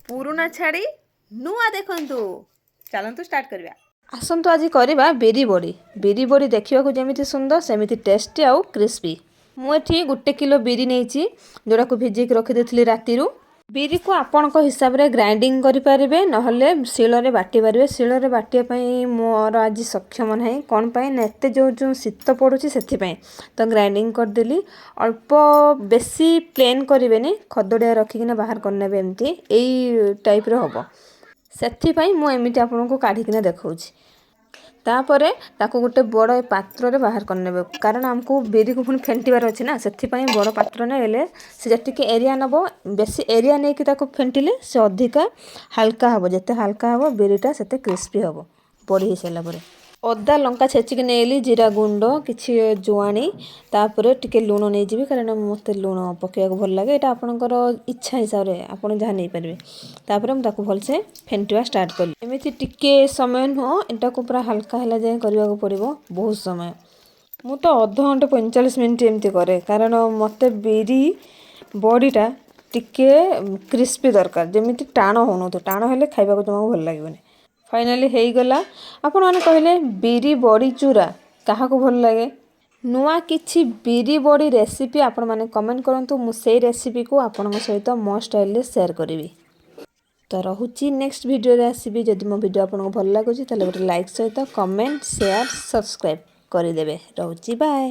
ପୁରୁଣା ଛାଡ଼ି ନୂଆ ଦେଖନ୍ତୁ। ଚାଲନ୍ତୁ ଷ୍ଟାର୍ଟ କରିବା। ଆସନ୍ତୁ ଆଜି କରିବା ବିରି ବଡ଼ି। ବିରି ବଡ଼ି ଦେଖିବାକୁ ଯେମିତି ସୁନ୍ଦର, ସେମିତି ଟେଷ୍ଟି ଆଉ କ୍ରିସ୍ପି। ମୁଁ ଏଠି 1 କିଲୋ ବିରି ନେଇଛି, ଯେଉଁଟାକୁ ଭିଜେଇକି ରଖିଦେଇଥିଲି ରାତିରୁ। ବିରିକୁ ଆପଣଙ୍କ ହିସାବରେ ଗ୍ରାଇଣ୍ଡିଙ୍ଗ କରିପାରିବେ, ନହେଲେ ଶିଳରେ ବାଟି ପାରିବେ। ଶିଳରେ ବାଟିବା ପାଇଁ ମୋର ଆଜି ସକ୍ଷମ ନାହିଁ। କ'ଣ ପାଇଁ ନା ଏତେ ଯେଉଁ ଯେଉଁ ଶୀତ ପଡ଼ୁଛି, ସେଥିପାଇଁ ତ ଗ୍ରାଇଣ୍ଡିଙ୍ଗ କରିଦେଲି। ଅଳ୍ପ, ବେଶୀ ପ୍ଲେନ୍ କରିବେନି, ଖଦଡ଼ିଆ ରଖିକିନା ବାହାର କରିନେବେ। ଏମିତି ଏଇ ଟାଇପ୍ର ହେବ, ସେଥିପାଇଁ ମୁଁ ଏମିତି ଆପଣଙ୍କୁ କାଢ଼ିକିନା ଦେଖାଉଛି। ତାପରେ ତାକୁ ଗୋଟେ ବଡ଼ ପାତ୍ରରେ ବାହାର କରିନେବେ, କାରଣ ଆମକୁ ବିରିକୁ ପୁଣି ଫେଣ୍ଟିବାର ଅଛି ନା। ସେଥିପାଇଁ ବଡ଼ ପାତ୍ର ନେଲେ ସେ ଯେତିକି ଏରିଆ ନେବ, ବେଶୀ ଏରିଆ ନେଇକି ତାକୁ ଫେଣ୍ଟିଲେ ସେ ଅଧିକା ହାଲକା ହେବ। ଯେତେ ହାଲକା ହେବ ବିରିଟା, ସେତେ କ୍ରିସ୍ପି ହେବ ବଡ଼ି ହେଇସାରିଲା ପରେ। ଅଦା ଲଙ୍କା ଛେଚିକି ନେଲି, ଜିରା ଗୁଣ୍ଡ, କିଛି ଜୁଆଣି, ତାପରେ ଟିକେ ଲୁଣ ନେଇଯିବି, କାରଣ ମୋତେ ଲୁଣ ପକାଇବାକୁ ଭଲ ଲାଗେ। ଏଇଟା ଆପଣଙ୍କର ଇଚ୍ଛା ହିସାବରେ ଆପଣ ଯାହା ନେଇପାରିବେ। ତାପରେ ମୁଁ ତାକୁ ଭଲସେ ଫେଣ୍ଟିବା ଷ୍ଟାର୍ଟ କଲି। ଏମିତି ଟିକେ ସମୟ ନୁହଁ, ଏଟାକୁ ପୁରା ହାଲକା ହେଲା ଯାଏଁ କରିବାକୁ ପଡ଼ିବ ବହୁତ ସମୟ। ମୁଁ ତ ଅଧଘଣ୍ଟେ 45 ମିନିଟ୍ ଏମିତି କରେ, କାରଣ ମୋତେ ବିରି ବଡ଼ିଟା ଟିକେ କ୍ରିସ୍ପି ଦରକାର, ଯେମିତି ଟାଣ ହେଉନଥିବ। ଟାଣ ହେଲେ ଖାଇବାକୁ ଜମା ଭଲ ଲାଗିବନି। ଫାଇନାଲି ହେଇଗଲା। ଆପଣମାନେ କହିଲେ, ବିରି ବଡ଼ି ଚୁରା କାହାକୁ ଭଲ ଲାଗେ? ନୂଆ କିଛି ବିରି ବଡ଼ି ରେସିପି ଆପଣମାନେ କମେଣ୍ଟ କରନ୍ତୁ। ମୁଁ ସେଇ ରେସିପିକୁ ଆପଣଙ୍କ ସହିତ ମୋ ଷ୍ଟାଇଲରେ ସେୟାର କରିବି। ତ ରହୁଛି, ନେକ୍ସଟ ଭିଡ଼ିଓରେ ଆସିବି। ଯଦି ମୋ ଭିଡ଼ିଓ ଆପଣଙ୍କୁ ଭଲ ଲାଗୁଛି, ତାହେଲେ ଗୋଟେ ଲାଇକ୍ ସହିତ କମେଣ୍ଟ, ସେୟାର, ସବସ୍କ୍ରାଇବ୍ କରିଦେବେ। ରହୁଛି, ବାଏ।